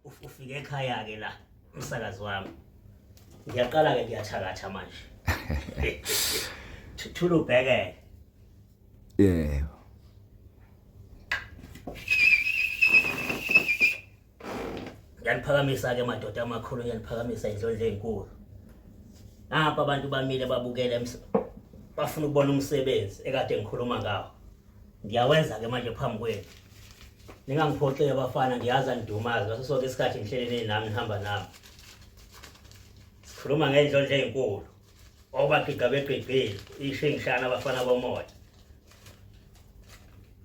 Ufike ekhaya ke la umsakazi wami. Ngiyaqala ke ngiyathakatha manje. Thula ubheke. Yebo. Ngiyaniphakamisa ke madoda amakhulu ngiyaniphakamisa indlondlo ezinkulu. Nampa abantu bamile babukele bafuna ukubona umsebenzi ekade ngikhuluma ngawo. Ngiyawenza ke manje phambi kwenu. Ningangiphoxi abafana ngiyazi anidumazi ngaso sonke isikhathi ngihlelene nami nihamba nami. Sikhuluma ngendlondlo ezinkulu. Obagiqa begqigqile ishingishana abafana bomoya.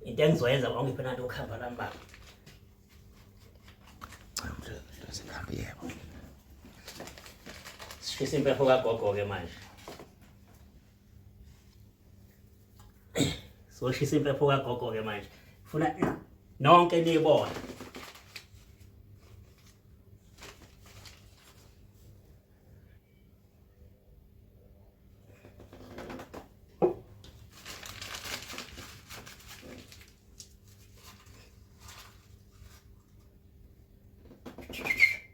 Into engizoyenza ngiphe nanto ukuhamba lami baba. Cha mdlozi yebo. Sishisa impepho kagogo ke manje. Soshisa impepho kagogo ke manje. Funa nonke niyibone.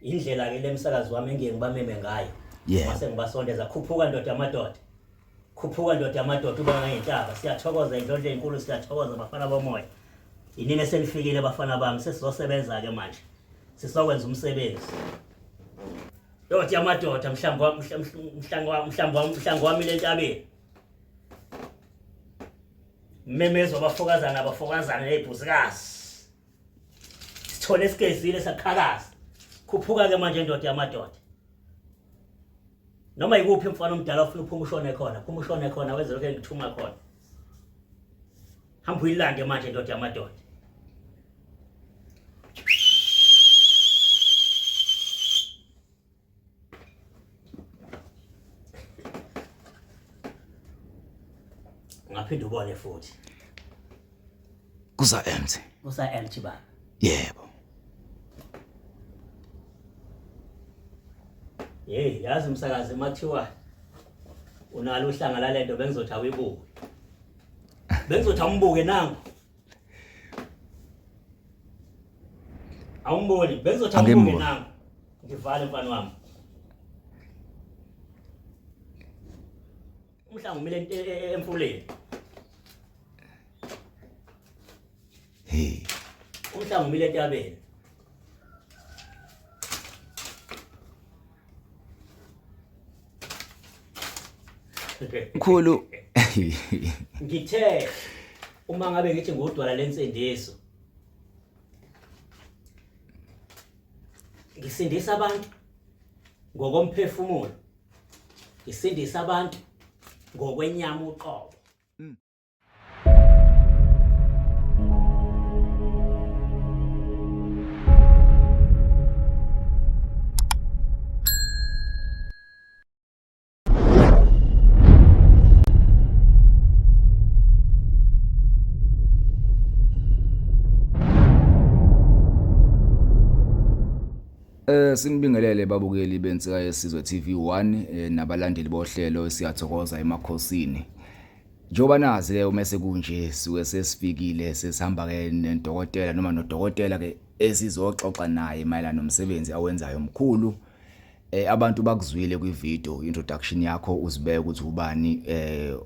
Indlela ke lemsakazi wami engiye ngibameme ngayo. Yeah. Mase ngibasondeza khuphuka ndoda amadoda. Khuphuka ndoda amadoda uba ngayintaba. Siyathokoza indlondlo enkulu siyathokoza bafana bomoya. Inini senifikile bafana bami sesizosebenza ke manje. Sisokwenza umsebenzi. Ndoda yamadoda mhlambi mhlambi mhlambi wami lentabeni. Mmemezo abafokazana abafokazana nezibhusikazi. Sithole esigezile saqhakaza. Khuphuka ke manje ndoda yamadoda. Noma yikuphi mfana omdala ofuna uphuma ushone khona, phuma ushone khona wenze lokho engikuthuma khona. Hamba uyilande manje ndoda yamadoda. Ungaphinde ubone futhi. Kusa empty. Kusa empty baba. Yebo. Hey, yazi umsakazi makuthiwa unalo uhlanga lalento bengizothi awuyibuke. Bengizothi awumbuke nangu. Awumboni, bengizothi awumbuke nangu. Ngivale mfana wami. Umhlanga umile emfuleni. Hey. Umhlanga umile entabeni. Mkhulu ngithe uma ngabe ngithi ngudwala lensindiso ngisindisa abantu ngokomphefumulo ngisindisa abantu ngokwenyama uqobo. Sinibingelele babukeli beNsika Yesizwe TV 1 nabalandeli bohlelo siyathokoza emakhosini. Njengoba nazi ke uma sekunje suke sesifikile sesihamba ke nedokotela noma nodokotela ke esizoxoxa naye mayelana nomsebenzi awenzayo mkhulu. Abantu bakuzwile kwi video introduction yakho uzibeka ukuthi ubani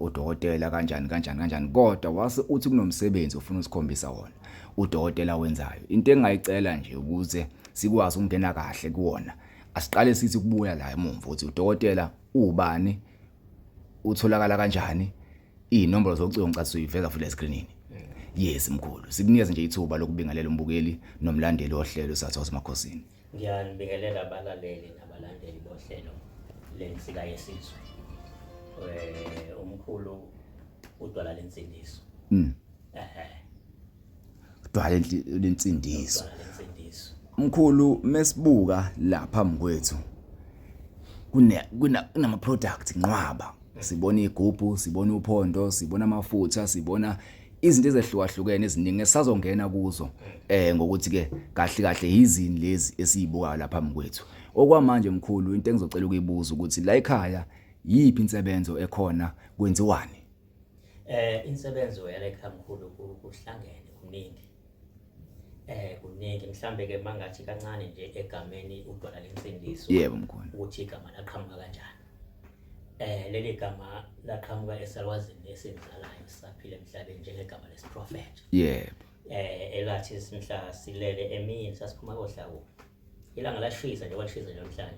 udokotela kanjani kanjani kanjani kodwa wase uthi kunomsebenzi ofuna usikhombisa wona udokotela wenzayo. Into engingayicela nje ukuze sikwazi ukungena kahle kuwona asiqale sithi kubuya la emumva ukuthi udokotela ubani utholakala kanjani iy'nombolo zocingo ngicatha uyiveza futhi eskrinini. Yes mkhulu sikunikeze nje ithuba lokubingelela umbukeli nomlandeli wohlelo Sathosa Makhosini. Ngiyanibingelela abalaleli nabalandeli bohlelo lensika yesizwe. Umkhulu udwala lensindiso. Udwala lensindiso. Mkhulu mesibuka la phambi kwethu kune kunama product nqwaba. Sibona igubhu, sibona uphondo, sibona amafutha, sibona izinto ezehlukahlukene eziningi esazongena kuzo ngokuthi ke kahle kahle yizini lezi esizibukayo lapha phambi kwethu. Okwamanje mkhulu into engizocela ukuyibuza ukuthi la ekhaya yiphi insebenzo ekhona kwenziwani? Insebenzo yala ekhaya mkhulu kuhlangene kuningi. Kuningi mhlambe ke mangathi kancane nje egameni udwala lensindiso. Yebo mkhulu. Ukuthi igama laqhamuka kanjani. Leli gama laqhamuka esalwazini esimzalayo sisaphila emhlabeni njengegama lesiprofetho. Yebo. Elathi mhla silele emini sasiphuma kohlawula. Ilanga lashisa nje kwashisa nje namhlanje.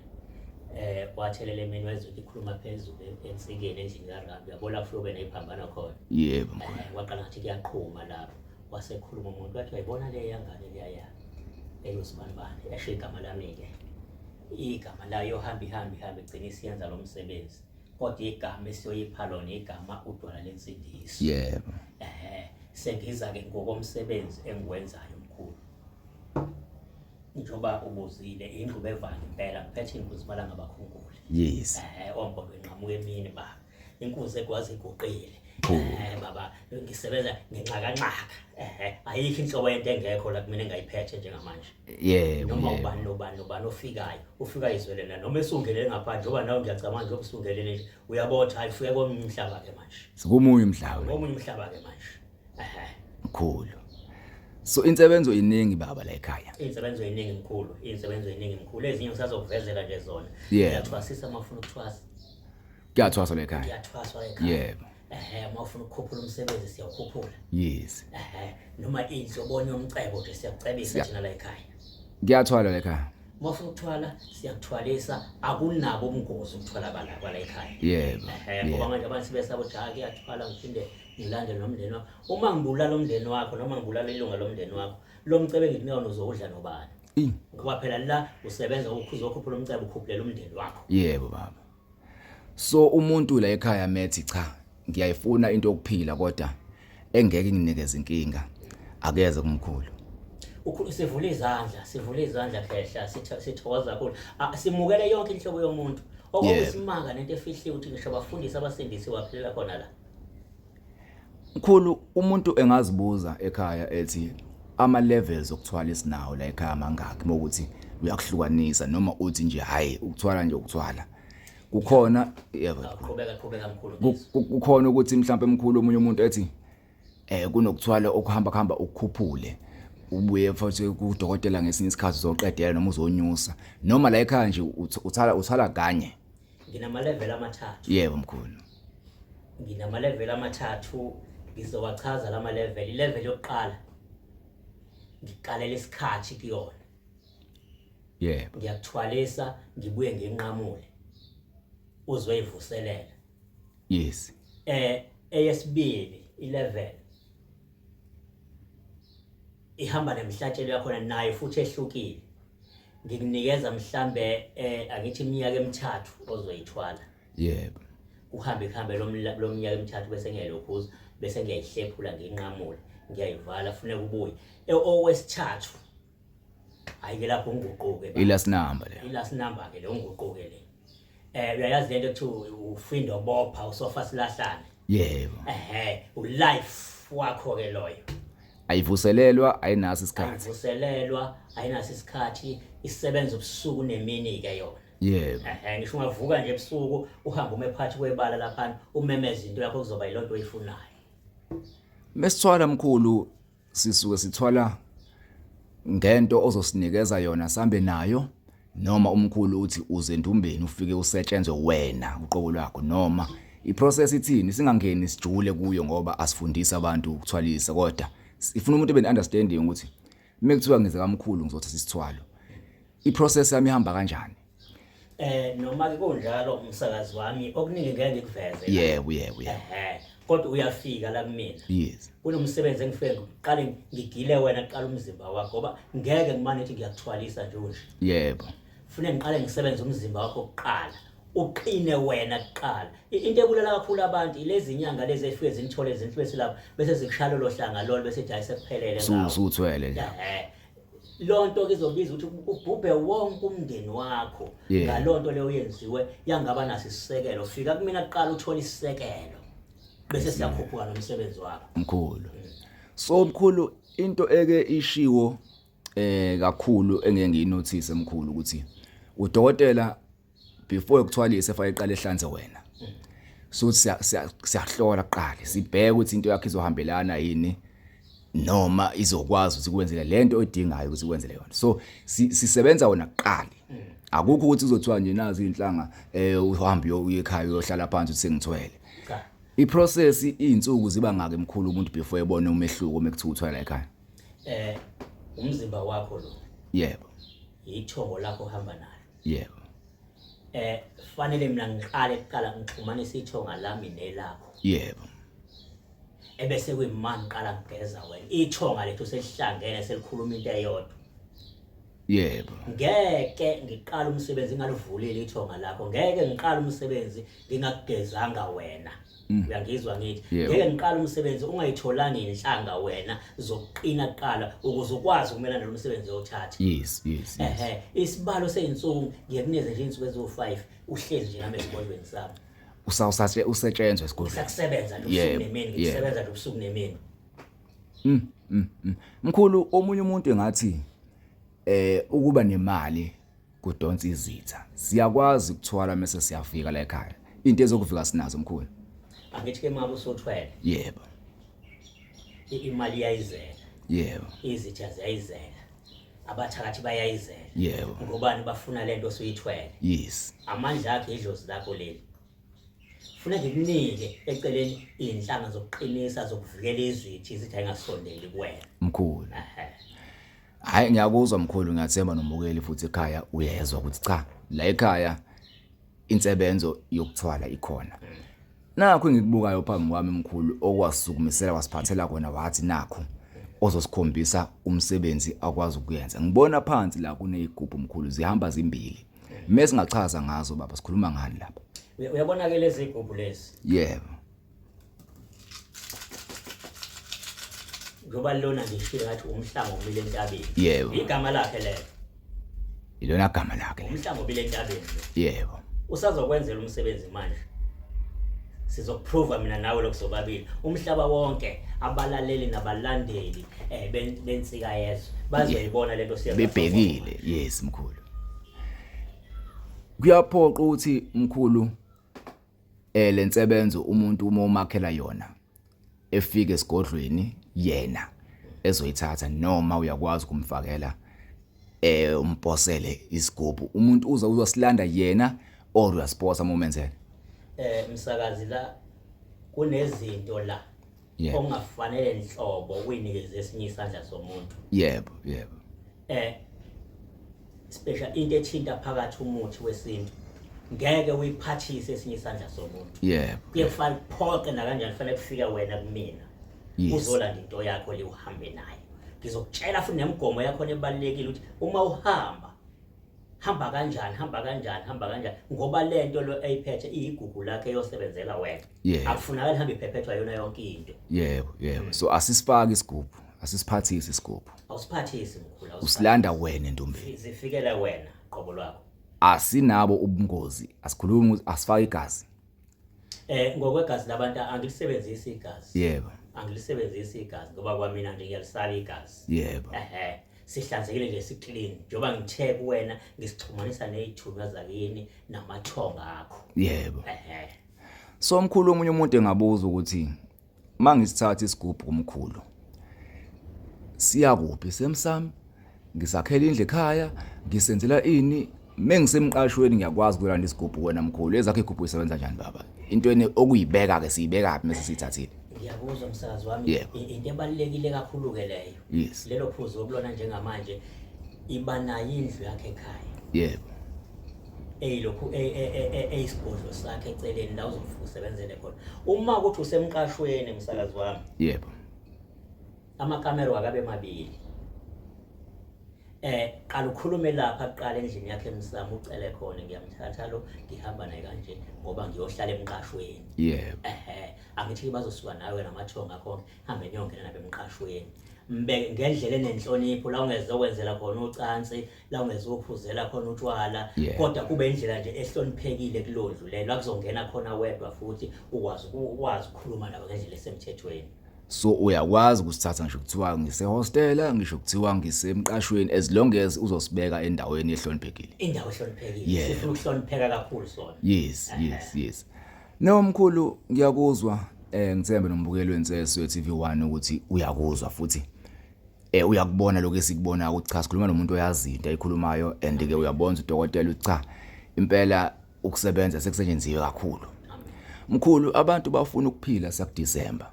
Wathelela emini wezwe ikhuluma phezulu ensikeni endlini kaRabi. Yabo lapho ube neziphambano khona. Yebo mkhulu. Waqala ngathi kuyaqhuma lapho. Wasekhuluma umuntu wathi uyayibona le yangane leyaya eyosibanibani esho igama lami-ke. Igama layo yohamba ihambe ihambe igcine isiyenza lo msebenzi. Kodwa igama esiyoyipha lona igama udwala lensindiso. Yebo. Sengiza-ke ngokomsebenzi engiwenzayo mkhulu. Njengoba ubuzile ingxube evanga impela ngiphethe inkunzi malanga bakhunkule. Yes. Ombondo inqamuka emini baba. Inkunzi egwazi iguqile. Baba ngisebenza ngenxakanxaka. Ayikho inhlobo yento engekho la kumina engayiphethe njengamanje. Yebo. Noma ubani nobani nobani ofikayo, ufika izwele na noma esungelele ngaphandle njengoba nawe ngiyacabanga njengoba usungelele nje uyabotha hayi ufike komunye umhlaba ke manje. Sikumunye umhlaba. Komunye umhlaba ke manje. Mkhulu. So insebenzo iningi baba la ekhaya. Insebenzo iningi mkhulu, insebenzo iningi mkhulu. Ezinye ngisazokuvezela nje zona. Ngiyathwasisa uma ufuna ukuthwasa. Kuyathwaswa la ekhaya. Kuyathwaswa ekhaya. Yebo. Uma ufuna ukukhuphula umsebenzi siyawukhuphula. Yes. Noma inhlobonyo yomcebo nje siyakucebisa thina la ekhaya. Kuyathwalwa la ekhaya. Uma ufuna ukuthwala siyakuthwalisa, akunabo ubungozi ukuthwala bala la ekhaya. Yebo. Ngoba manje abantu sebesaba ukuthi hayi kuyathwala ngiphinde ngilandele nomndeni wakho. Uma ngibulala umndeni wakho noma ngibulala ilunga lomndeni wakho, lo mcebo engikunika wona uzowudla nobani? Ngoba phela la usebenza ukuzokhuphula umcebo ukhuphulela umndeni wakho. Yebo baba. So umuntu la ekhaya methi cha ngiyayifuna into yokuphila kodwa engeke nginikeze inkinga akeze kumkhulu. Sivula izandla, sivula izandla khehla, sithokoza kakhulu. Simukele yonke inhlobo yomuntu. Okuyisimanga nento efihliwe ukuthi ngisho abafundisi abasindisiwe baphilela khona la. Mkhulu, umuntu engazibuza ekhaya ethi ama levels okuthwala esinawo la ekhaya mangaki mokuthi uyakuhlukanisa noma uthi nje hayi ukuthwala nje ukuthwala. Kukhona yebo. Qhubeka mkhulu. Kukhona ukuthi mhlawumbe mkhulu omunye umuntu ethi kunokuthwala okuhamba kuhamba ukukhuphule ubuye futhi kudokotela ngesinye isikhathi uzoqedela noma uzonyusa noma la ekhaya nje uthala kanye. Nginama level amathathu. Yebo mkhulu. Nginama level amathathu, ngizowachaza lama level. I-level yokuqala ngiqalela isikhathi kuyona. Yebo. Ngiyakuthwalisa ngibuye nginqamule. Uzoyivuselela. Yes. Eyesibili i-level ihamba nemhlatshelo yakhona nayo futhi ehlukile. Ngikunikeza mhlambe angithi iminyaka emithathu ozoyithwala. Yebo. Kuhambe kuhambe lo minyaka emithathu bese ngiyalokhuza bese ngiyayihlephula nginqamule ngiyayivala funeka ubuye. Owesithathu hayi ke lapho unguquke ba. I-last number le. I-last number ke le unguquke le. Uyayazi lento ekuthiwa ufinda ubopha usofa silahlane. Yebo. Ulife wakho ke loyo. Ayivuselelwa ayinaso isikhathi. Ayivuselelwa ayinaso isikhathi, isebenza ubusuku nemini ke yona. Yebo. Ngisho ungavuka nje ebusuku uhambe ume phakathi kwebala lapha umemeze into yakho kuzoba yilonto oyifunayo. Mesithwala mkhulu sisuke sithwala ngento ozosinikeza yona sambe nayo noma umkhulu uthi uze endumbeni ufike usetshenzwe wena uqobo lwakho noma iprocess ithini singangeni sijule kuyo ngoba asifundisi abantu ukuthwalisa kodwa ifuna umuntu ebe understanding ukuthi mekuthiwa ngize kamkhulu ngizothatha isithwalo iprocess yami ihamba kanjani. Noma ke kunjalo umsakazi wami okuningi ngeke ngikuveze. Yebo yebo yebo. Kodwa uyafika la kumina. Yes. Kunomsebenzi engifike ngiqale ngigile wena qala umzimba wakho ngoba ngeke ngimane ngithi ngiyakuthwalisa nje nje. Yebo. Kufanele ngiqale ngisebenze umzimba wakho kuqala. Uqine wena kuqala. Into ebulala kakhulu abantu ilezi nyanga lezi ezifike zinithole izinhlwesi lapha bese zikushaya lo hlanga lolo bese ethi hayi sekuphelele ngawo. Usuthwele nje. Lonto ke izobiza ukuthi ubhubhe wonke umndeni wakho ngalonto leyo yenziwe yangaba naso isisekelo. Fika kumina kuqala uthola isisekelo bese siyakhuphuka nomsebenzi wakho. Mkhulu. So mkhulu into eke ishiwo kakhulu engeke ngiyinothise mkhulu ukuthi udokotela before ukuthwalisa efanele eqale ehlanze wena. So siyahlola kuqala sibheke ukuthi into yakhe izohambelana yini. Noma izokwazi ukuthi kwenzele lento odingayo ukuthi kwenzele yona. So sisebenza wona kuqala. Akukho ukuthi uzothiwa nje nazi inhlanga uhambe uye ekhaya uyohlala phansi uthi sengithwele. Cha. I-process izinsuku ziba ngaki mkhulu umuntu before ebone umehluko uma kuthiwa uthwala ekhaya? Umzimba wakho lo. Yebo. Ithongo lakho ohamba nalo. Yebo. Fanele mina ngiqale kuqala ngixhumanise ithonga lami nelakho. Yebo. Ebese kuyima ngiqala ngigeza wena. Ithonga lethu selihlangene selikhuluma into eyodwa. Yebo. Ngeke ngiqale umsebenzi ngalivulile ithonga lakho. Ngeke ngiqale umsebenzi ngingakugezanga wena. Uyangizwa ngithi? Yebo. Ngeke ngiqale umsebenzi ungayitholanga inhlanga wena zokuqina kuqala ukuze ukwazi ukumelana nomsebenzi oyothatha. Yes. Ehhe, isibalo seyinsuku ngiyakunikeza nje insuku eziwu5 uhlezi nje nami esigodlweni sami. Usawusathe usetshenzwe esigodlweni. Ngisakusebenza nje ubusuku nemini, ngikusebenza nje ubusuku nemini. Mkhulu, omunye umuntu engathi ukuba nemali kudonsa izitha. Siyakwazi ukuthwala mase siyafika la ekhaya. Into ezokuvika sinazo mkhulu. Angithi ke mama usothwele. Yebo. Imali iyayizela. Yebo. Izitha ziyayizela. Abathakathi bayayizela. Yebo. Ngobani bafuna lento osuyithwele. Yes. Amandla akhe idlozi lakho leli. Funa ngikunike eceleni inhlanga zokuqinisa zokuvikela izitha, izitha ingasondeli kuwena. Mkhulu. Ehhe. Hayi ngiyakuzwa mkhulu, ngiyathemba nomukeli futhi ekhaya uyezwa ukuthi cha la ekhaya insebenzo yokuthwala ikhona. Nakho engikubukayo phambi kwami mkhulu okwasukumisela wasiphathela kona wathi nakho ozosikhombisa umsebenzi akwazi ukuyenza. Ngibona phansi la kunezigubhu mkhulu zihamba zimbili. Mesingachaza ngazo baba, sikhuluma ngani lapha? Uyabona ke lezi zigubhu lezi? Yebo. Njengoba lona ngishiye ngathi umhlango omile entabeni. Yebo. Igama lakhe lelo. Ilona gama lakhe lelo. Umhlango omile entabeni. Yebo. Usazokwenzela umsebenzi manje. Sizokuprova mina nawe lokho sobabili. Umhlaba wonke abalaleli nabalandeli bensika yezwe bazoyibona lento siyenza. Bebhekile. Yes mkhulu. Kuyaphoqa ukuthi mkhulu lensebenzo umuntu uma umakhela yona efike esigodlweni yena ezoyithatha, noma uyakwazi ukumfakela umposele isigubhu, umuntu uza uzosilanda yena or uyasiposa uma umenzela? Msakazi, la kunezinto la Yebo. ongafanele nhlobo uyinikeze esinye isandla somuntu. Yebo, yebo. Special into ethinta phakathi umuthi wesintu ngeke uyiphathise esinye isandla somuntu. Yebo. Kuye kufanele kuphoqe nakanjani, kufanele kufike wena kumina. Yes. Uzolanda into yakho le uhambe nayo. Ngizokutshela futhi nemigomo yakho ebalulekile ukuthi uma uhamba hamba kanjani, hamba kanjani, hamba kanjani, ngoba lento lo eyiphethe iyigugu lakhe eyosebenzela wena. Yebo. Akufunakali ihambe iphephethwa yona yonke into. Yebo, yebo. So asisifaki isigubhu, asisiphathisi isigubhu. Awusiphathisi mkhulu, awusiphathisi. Usilanda wena entombini. Zifikele wena qobo lwakho. Asinabo ubungozi, asikhulumi ukuthi asifaki igazi. Ngokwegazi labantu angilisebenzisi igazi. Yebo. Angilisebenzisi igazi ngoba kwamina nje ngiyalisaba igazi. Yebo. Ehhe. Sihlanzekile nje, si-clean. Njengoba ngithe kuwena ngisixhumanisa nezithunywa zakini namathonga akho. Yebo. Ehhe. So mkhulu, omunye umuntu engabuza ukuthi mangisithatha isigubhu kumkhulu siya kuphi? Semsamo, ngisakhela indlu ekhaya, ngisenzela ini? Mengisemqashweni ngiyakwazi ukulanda isigubhu wena mkhulu. Ezakho igubhu isebenza kanjani baba? Into ene okuyibeka ke siyibeka phi mase siyithathile? Ngiyakuzwa msakazi wami. Yebo. Into ebalulekile kakhulu ke leyo. Yes. Lelo phuzu okulona njengamanje iba nayo indlu yakhe ekhaya. Yebo. Eyilokhu eyisigodlo sakhe eceleni la uzofika usebenzele khona. Uma ukuthi usemqashweni msakazi wami. Yebo. Amakamero akabe mabili. Qala ukhulume lapha kuqala endlini yakhe emsamo, ucele khona ngiyamthatha lo ngihamba naye kanje ngoba ngiyohlala emqashweni. Yebo. Ehhe, angithi bazosuka nawe namathonga akho hambe niyongena nabe emqashweni. Mbeke ngendlela enenhlonipho la ungezokwenzela khona ucansi, la ungezophuzela khona utshwala, kodwa kube indlela nje ehloniphekile kulondlu leyo la kuzongena khona wedwa futhi ukwazi ukukhuluma nabo ngendlela esemthethweni. So uyakwazi ukusithatha ngisho kuthiwa ngisehostela, ngisho kuthiwa ngisemqashweni, as long as uzosibeka endaweni ehloniphekile. Indawo ehloniphekile. Yeah. Sifuna ukuhlonipheka kakhulu sona. Yes, yes, yes. No mkhulu, ngiyakuzwa. Ngithembe nombukeli wenseso TV1 ukuthi uyakuzwa futhi uyakubona lokho esikubona ukuthi cha sikhuluma nomuntu oyazi into ayikhulumayo and ke uyabona udokotela ukuthi cha impela ukusebenza sekusetshenziwe kakhulu. Mkhulu abantu bafuna ukuphila sakuDecember.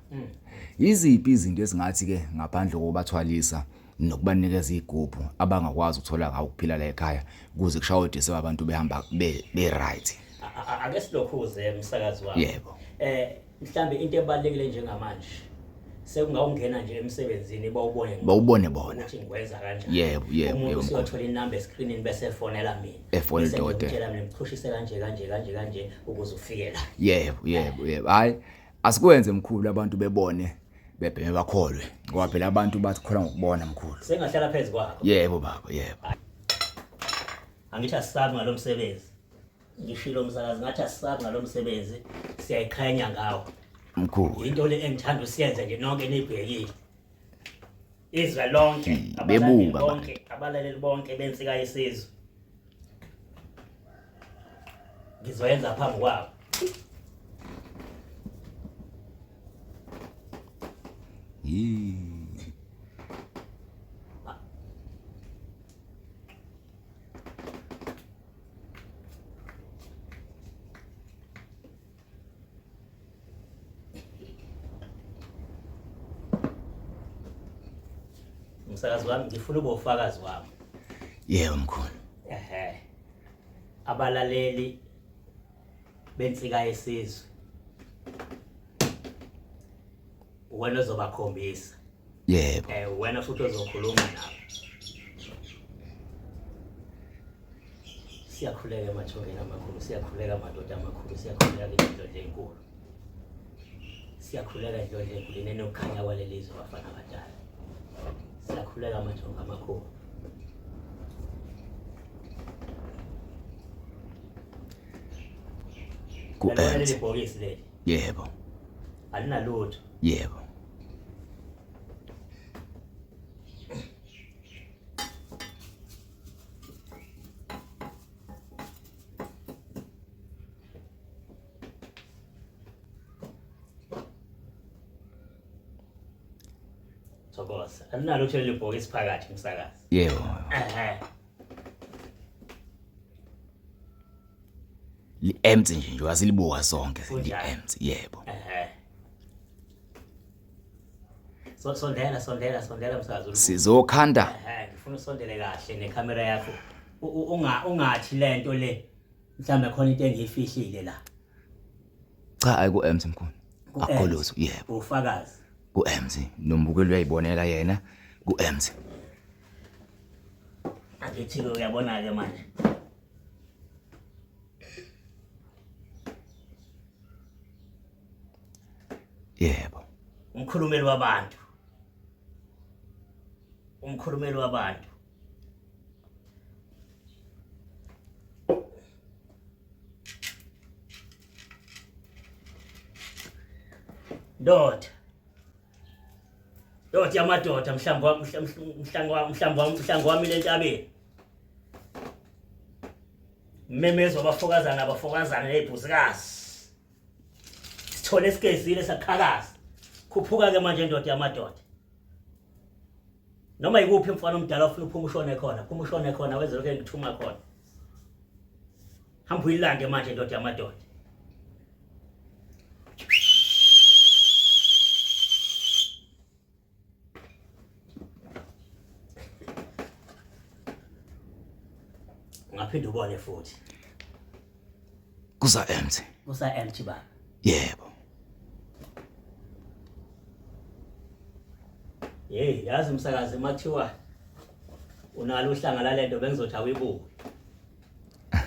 Yiziphi izinto ezingathi ke ngaphandle kokubathwalisa nokubanikeza igubhu abangakwazi ukuthola ngawo ukuphila la ekhaya kuze kushawe uDecember abantu behamba be, be right. Ake silokhuze msakazi wami. Yebo. Mhlambe into ebalekile njengamanje sekungawungena nje emsebenzini bawubone Bawubone bona. ukuthi ngikwenza kanjani. Yebo, yebo, Umuntu yebo, mkhulu. usiyothola inamba escreenini bese efonela mina. Efonela Bese udokotela. ngiyomtshela mina ngichushise kanje kanje kanje kanje ukuze ufike la. Yebo, yebo, yebo. Hayi asikwenze mkhulu abantu bebone bebheme bakholwe ngoba phela abantu bathi kholwa ngokubona mkhulu. Sengahlala phezu kwakho. Yebo baba, yebo. Angithi asisabi ngalomsebenzi. Ngishilo msakazi ngathi asisabi ngalomsebenzi siyayiqhenya ngawo. Mkhulu. Into le engithanda usiyenze nje nonke nibhekile. Izwe lonke Bebuka abalaleli bonke abalaleli bonke bensika yesizwe. Ngizoyenza phambi kwabo. Yee. Umsakazi wami ngifuna ube ufakazi wami. Yebo mkhulu. Ehhe. Abalaleli bensika yesizwe. Wena ozobakhombisa. Yebo. Wena futhi ozokhuluma nabo. Siyakhuleka emathongeni amakhulu, siyakhuleka madoda amakhulu, siyakhuleka indlondlo enkulu. Siyakhuleka indlondlo enkulu inenokukhanya kwalelizwe bafana abadala. Siyakhuleka amathonga amakhulu. Ku Lalibona leli empty. bhokisi leli. Yebo. Alinalutho. Yebo. Thokoza. Alinalutho leli bhokisi phakathi msakazi. Yebo. Ehhe. Li empty nje nje asilibuka sonke li Kunjalo. empty. Yebo. Ehhe. So sondela sondela sondela msakazi. Sizokhanda Ehhe, ngifuna usondele kahle nekhamera yakho. Unga ungathi lento le mhlambe khona into engiyifihlile la. cha ayi ku empty mkhulu. Ku-empty. Akukho lutho. Yebo. Ufakazi. Ku empty. Nombukeli uyayibonela yena ku empty. Angithi ke uyabona ke manje. Yebo. Umkhulumeli wabantu. Umkhulumeli wabantu. Ndoda. Ndoda yamadoda mhlambi wami mhlambi wami mhlambi wami mhlambi wami lentabeni. Mmemezo abafokazana abafokazana nezibhusikazi. Sithole esigezile sakhakaza. Khuphuka ke manje ndoda yamadoda. Noma yikuphi mfana omdala ofuna uphuma ushone khona, phuma ushone khona wenze lokho engithuma khona. Hamba uyilande manje ndoda yamadoda. Ungaphinde ubone futhi. Kusa empty. Kusa empty baba. Yebo. Hey, yazi umsakazi makuthiwa unalo uhlanga lalento bengizothi awuyibuke.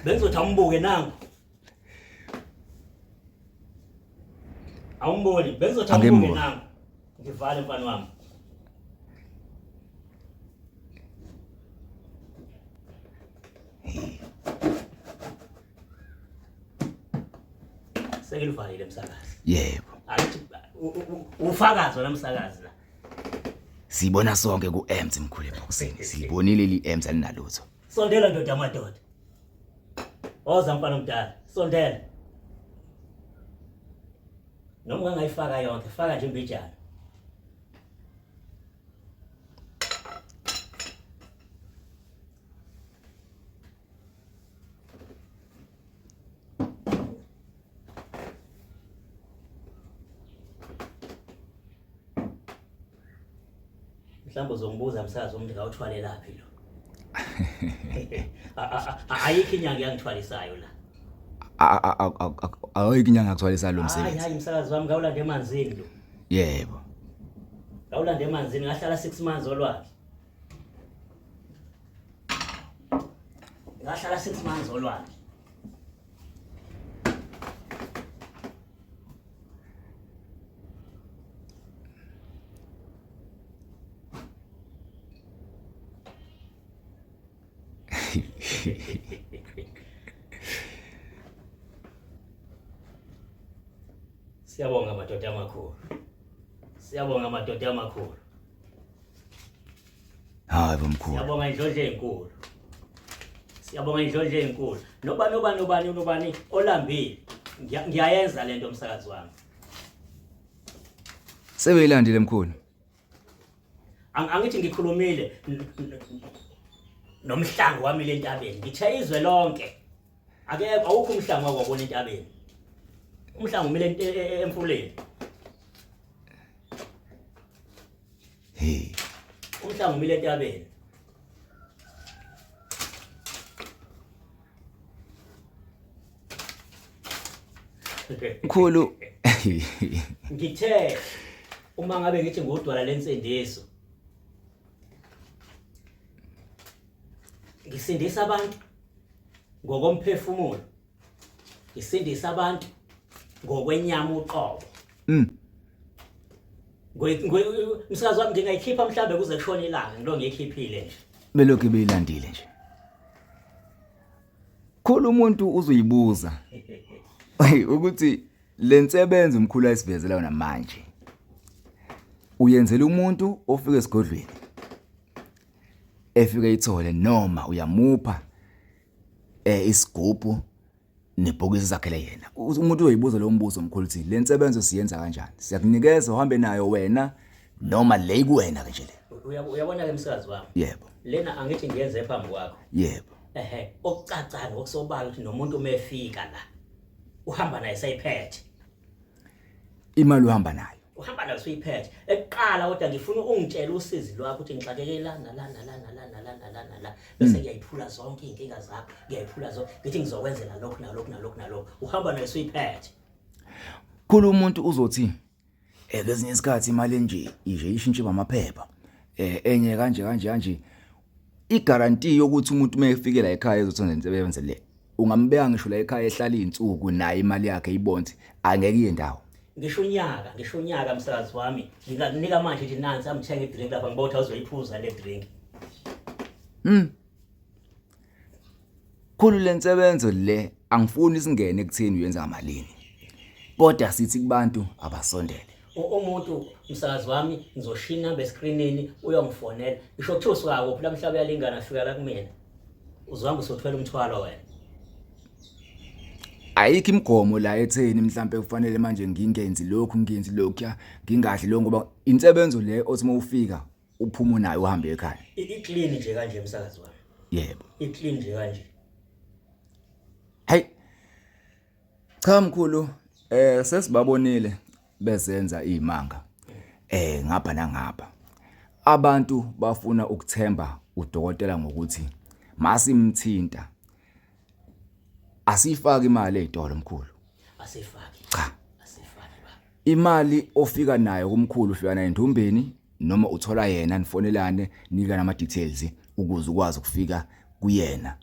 Bengizothi awumbuke nangu. Awumboni, bengizothi awumbuke Angimboni. nangu. Ngivale mfana wami. Sengilivalile msakazi. Yebo. Angithi ufakazi wena msakazi la. Sibona sonke ku empty mkhulu eboxini. Sibonile li empty alinalutho. Sondela ndoda yamadoda. Woza mfana omdala, sondela. Noma ungangayifaka yonke, faka nje imbijana. Mhlawumbe uzongibuza msakazi umuntu ngawuthwalelaphi lo. Ayikho inyanga yangithwalisayo la. Ayikho inyanga yakuthwalisa lo msebenzi. Hayi hayi msakazi wami ngawulanda emanzini lo. Yebo. Ngawulanda emanzini ngahlala 6 months olwandle. Ngahlala 6 months olwandle. Siyabonga madoda amakhulu. Siyabonga madoda amakhulu. Hayi bomkhulu. Siyabonga indlondlo ezinkulu. Siyabonga indlondlo ezinkulu. Noba noba nobani nobani olambile. Ngiyayenza lento umsakazi wami. Sebeyilandile mkhulu. Angithi ngikhulumile nomhlango wami lentabeni. Ngithe izwe lonke. Akekho awukho umhlango wakwabona entabeni. Umhlango umile emfuleni. Hey. Umhlanga umile entabeni. Mkhulu. Ngithe uma ngabe ngithi ngudwala lensindiso. Ngisindisa abantu ngokomphefumulo. Ngisindisa abantu ngokwenyama uqobo. Msakazi wami ngingayikhipha mhlambe kuze kushone ilanga ngilo ngiyikhiphile nje. Belokhu beyilandile nje. Khulu umuntu uzoyibuza ukuthi lensebenzo umkhulu ayisivezela yona manje. Uyenzela umuntu ofika esigodlweni. Efike ithole noma uyamupha isigubhu nebhokisi zakhele yena. Umuntu uyoyibuza lo mbuzo omkhulu ukuthi le nsebenzo siyenza kanjani? Siyakunikeza uhambe nayo wena noma le ikuwena ke nje le. Uyabona ke msakazi wami. Yebo. Lena angithi ngiyenze phambi kwakho. Yebo. Ehhe, okucacayo ngokusobala ukuthi nomuntu uma efika la uhamba naye seyiphethe. Imali uhamba nayo. Uhamba nayo suyiphethe. Ekuqala kodwa ngifuna ungitshele usizi lwakho ukuthi ngixakeke la nala nala nala nala nala nala bese ngiyayiphula zonke izinkinga zakho, ngiyayiphula zonke. Ngithi ngizokwenzela lokhu nalokhu nalokhu nalokhu. Uhamba nayo suyiphethe. Khulu umuntu uzothi ngezinye isikhathi imali enje nje ishintshe amaphepha. Enye kanje kanje kanje. Iguarantee yokuthi umuntu uma efike la ekhaya ezothenga insebenzo le. Ungambeka ngisho la ekhaya ehlala izinsuku naye imali yakhe ibonke angeke iye ndawo. Ngisho unyaka, ngisho unyaka msakazi wami, ngingakunika manje nje nansi amthenga idrink lapha ngibona ukuthi awuzoyiphuza le drink. Khulu lensebenzo le angifuni singene ekutheni uyenza ngamalini. Kodwa sithi kubantu abasondele. Umuntu msakazi wami ngizoshiya inamba escreenini uyongifonela. Ngisho kuthiwa usuka kuphi la mhlaba uyalingana fika la kumina. Uzohamba usothwela umthwalo wena. Ayikho imigomo la etheni mhlambe kufanele manje ngingenzi lokhu ngingenzi lokhuya ngingadli lo ngoba insebenzo le othi mawufika uphuma nayo uhambe ekhaya. I-clean nje kanje msakazi wami. Yebo. I-clean nje kanje. Hey. Cha mkhulu sesibabonile bezenza izimanga ngapha nangapha. Abantu bafuna ukuthemba udokotela ngokuthi masimthinta asifaki imali ezitolo mkhulu. Asifaki. Cha. Asifaki baba. Imali ofika nayo kumkhulu ufika nayo endumbeni noma uthola yena nifonelane nika nama details ukuze ukwazi ukufika kuyena.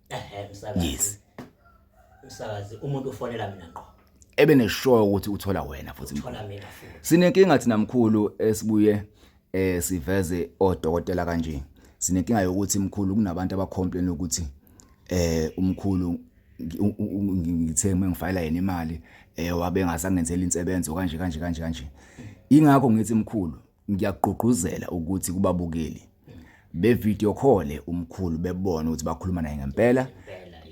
Ehhe msakazi. Yes. Msakazi umuntu ufonela mina ngqo. Ebe neshoyo ukuthi uthola wena futhi. Uthola mina futhi. Sinenkinga thina mkhulu esibuye siveze odokotela kanje. Sinenkinga yokuthi mkhulu kunabantu abacomplain ukuthi umkhulu ngithe mengifayela yena imali wabe engasangenzeli insebenzo kanje kanje kanje kanje. Ingakho ngithi mkhulu ngiyagqugquzela ukuthi kubabukeli be video call umkhulu bebone ukuthi bakhuluma naye ngempela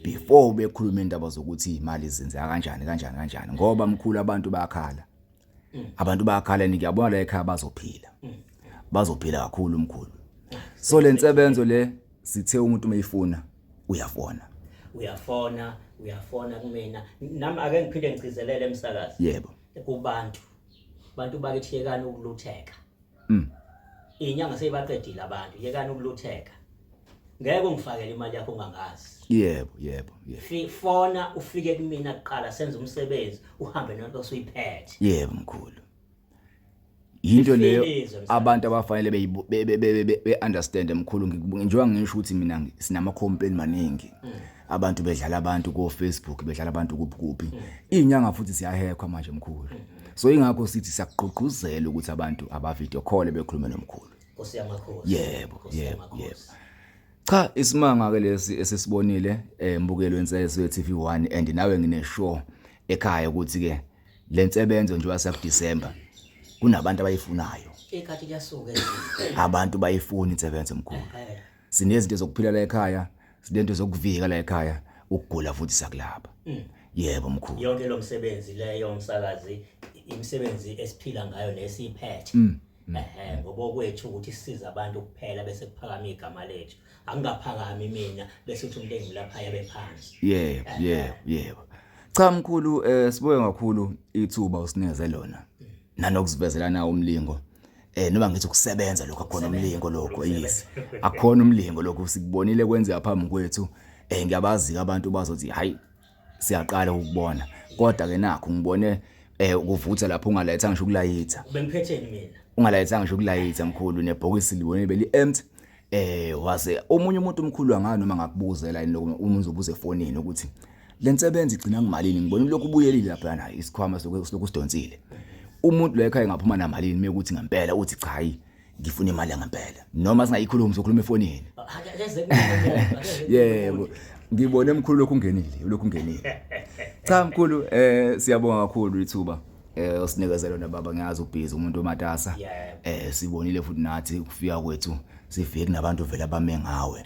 before bekhuluma indaba zokuthi imali zenzeka kanjani kanjani kanjani ngoba mkhulu abantu bayakhala. Abantu bayakhala, ngiyabona la ekhaya bazophila. Bazophila kakhulu mkhulu. So le nsebenzo le sithe umuntu mayifuna uyafona. Uyafona, uyafona kumina. Nami ake ngiphinde ngigcizelele emsakazi. Yebo. Kubantu. Bantu bakithi yekani ukulutheka. Inyanga seyibaqedile abantu, yekani ukulutheka. Ngeke ungifakele imali yakho ungangazi. Yebo, yebo, yebo. Fona ufike kumina kuqala senze umsebenzi, uhambe nento osuyiphethe. Yebo mkhulu. Yinto leyo abantu abafanele be understand mkhulu. Njengoba ngisho ukuthi mina sinama complaint maningi. Abantu bedlala abantu ko Facebook, bedlala abantu kuphi kuphi. Inyanga futhi siyahekhwa manje mkhulu. So ingakho sithi siyaqhuqhuzela ukuthi abantu aba video call bekhulume nomkhulu. Nkosi yamakhosi. Yebo, yebo, yebo. Cha, isimanga ke lesi esisibonile embukelo wensezo TV1, and nawe ngine sure ekhaya ukuthi ke lensebenzo nje wasa December kunabantu abayifunayo. Ikhathi liyasuka. Abantu bayifuna insebenzo mkhulu. Sinezinto zokuphila la ekhaya, sinento zokuvika la ekhaya, ukugula futhi sakulapha. Yebo mkhulu. Yonke lo msebenzi leyo umsakazi, imisebenzi esiphila ngayo nesiphethe. Ngoba okwethu ukuthi sisize abantu kuphela bese kuphakama igama lethu. Angingaphakami mina bese uthi umuntu engilapha yabe phansi. Yebo, yebo, yebo. Cha mkhulu, sibuye kakhulu ithuba usinikeze lona. Nanokusivezela na umlingo. Noma ngithi ukusebenza lokho akhona umlingo lokho, yes. Akhona umlingo lokho sikubonile kwenzeka phambi kwethu. Ngiyabazi abantu bazothi hayi siyaqala ukubona. Kodwa ke nakho ngibone ukuvutha lapho ungalayitha ngisho ukulayitha. Bengiphetheni mina? Ungalayitha ngisho ukulayitha mkhulu, nebhokisi libone beli empty. Wase omunye umuntu omkhulu angani noma ngakubuzela yini lokho, uma uzobuza efonini ukuthi lensebenzo igcina ngimalini, ngibona lokhu ubuyelile lapha nayo isikhwama silokhu sidonsile. Umuntu lo ekhaya ngaphuma namalini mekuthi ngempela uthi cha hayi ngifuna imali ngempela, noma singayikhulumi sokhuluma efonini. Yebo, ngibone mkhulu lokhu ungenile, lokhu ungenile. Cha mkhulu, siyabonga kakhulu ithuba osinikezele lona baba. Ngiyazi ubhizi umuntu omatasa. Sibonile futhi nathi ukufika kwethu sifike kunabantu vele abame ngawe.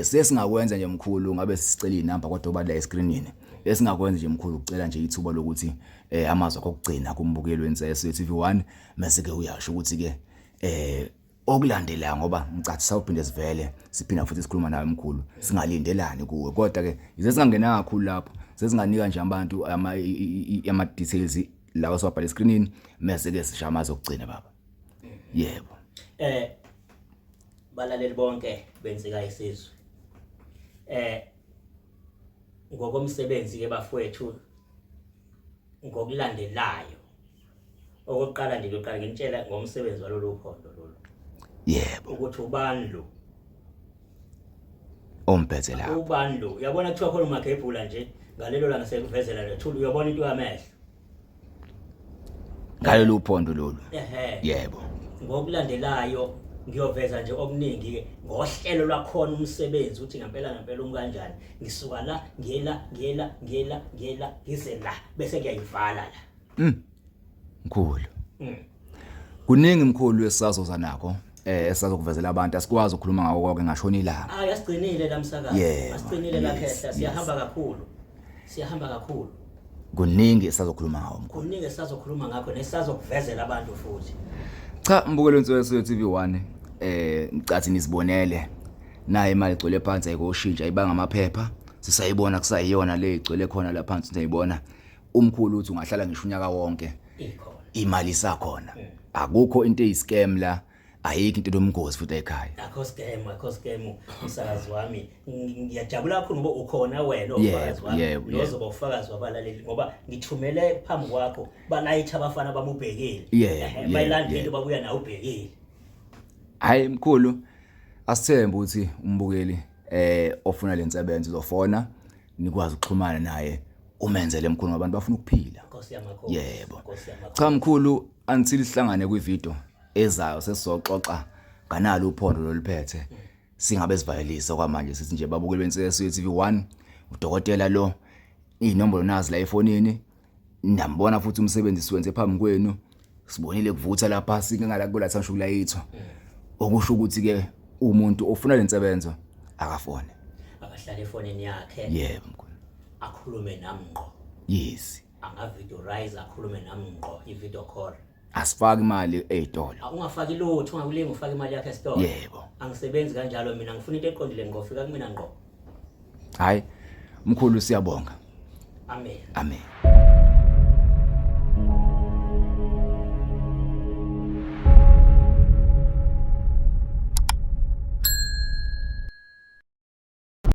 Sesingakwenza nje mkhulu ngabe sicela inamba kodwa oba la escreenini. Esingakwenza nje mkhulu ukucela nje ithuba lokuthi amazwi okugcina kumbukeli wenseso TV1, mase ke uyasho ukuthi ke okulandelayo, ngoba ngicathi sawuphinde sivele siphinda futhi sikhuluma nawe mkhulu, singalindelani kuwe. Kodwa ke yize singangena kakhulu lapho, sesinganika nje abantu ama details lawa siwabhala escreenini, mase ke sisha amazwi okugcina baba. Yebo. Balaleli bonke benzeka isizwe. Ngokomsebenzi ke bafowethu ngokulandelayo, okokuqala nje ngiyoqala nginitshela ngomsebenzi walolu phondo lolu. Yebo. Ukuthi ubani lo omphethe lapho. Ubani lo? Uyabona kuthiwa khona umagebhula nje ngalelo langa sekuvezela lethula, uyabona into yamehlo. Ngalolu phondo lolu. Ehhe. Yebo. Ngokulandelayo ngiyoveza nje okuningi ke ngohlelo lwakhona umsebenzi ukuthi ngempela ngempela umkanjani. Ngisuka la ngiyela ngiyela ngiyela ngiyela ngize la bese ngiyayivala la. Mkhulu. Kuningi mkhulu esisazoza nakho esisazokuvezela abantu, asikwazi ukukhuluma ngako konke ngashona ilanga. Hayi asigcinile la msakazi. Asigcinile la khehla, siyahamba kakhulu. Siyahamba kakhulu. Kuningi esisazokhuluma ngawo mkhulu. Kuningi esisazokhuluma ngakho nesisazokuvezela abantu futhi. Cha mbukelo Nsweswe TV1, ngicathi nisibonele. Nayi imali igcwele phansi ayikoshintsha, ayibanga amaphepha. Sisayibona kusayiyona le igcwele khona la phansi siyayibona. Umkhulu uthi ungahlala ngisho unyaka wonke. Ikhona. Imali isakhona. Akukho into eyiscam la, ayikho into lomgosi futhi ekhaya. Akho scam, akho scam umsakazi wami. Ngiyajabula kakhulu ngoba ukhona wena ufakazi wami. Nozoba ufakazi wabalaleli ngoba ngithumele phambi kwakho balayitha abafana bamubhekile. Bayilanda into babuya nawe ubhekile. Hayi mkhulu, asithembe ukuthi umbukeli ofuna lensebenzo uzofona nikwazi ukuxhumana naye umenzele mkhulu ngoba abantu bafuna ukuphila. Nkosi yamakhosi. Yebo. Nkosi yamakhosi. Cha mkhulu, until sihlangane kwivideo ezayo sesizoxoxa nganalo uphondo loluphethe. Singabe sivalelisa kwamanje sithi nje babukeli benseso TV1, udokotela lo inombolo nazi la efonini, niyambona futhi umsebenzi siwenze phambi kwenu, sibonile kuvutha lapha singala kula thanshula yitho. Okusho ukuthi ke umuntu ofuna lensebenzo akafone, akahlale efonini yakhe. Yebo mkhulu, akhulume nami ngqo. Yes. Angavideorize akhulume nami ngqo i-video call. Asifaki imali ezitolo. Ungafaki lutho, ungakulingi ufake imali yakho esitolo. Yebo. Angisebenzi kanjalo mina, ngifuna into eqondile ngqo, fika kumina ngqo. Hayi mkhulu siyabonga. Amen. Amen.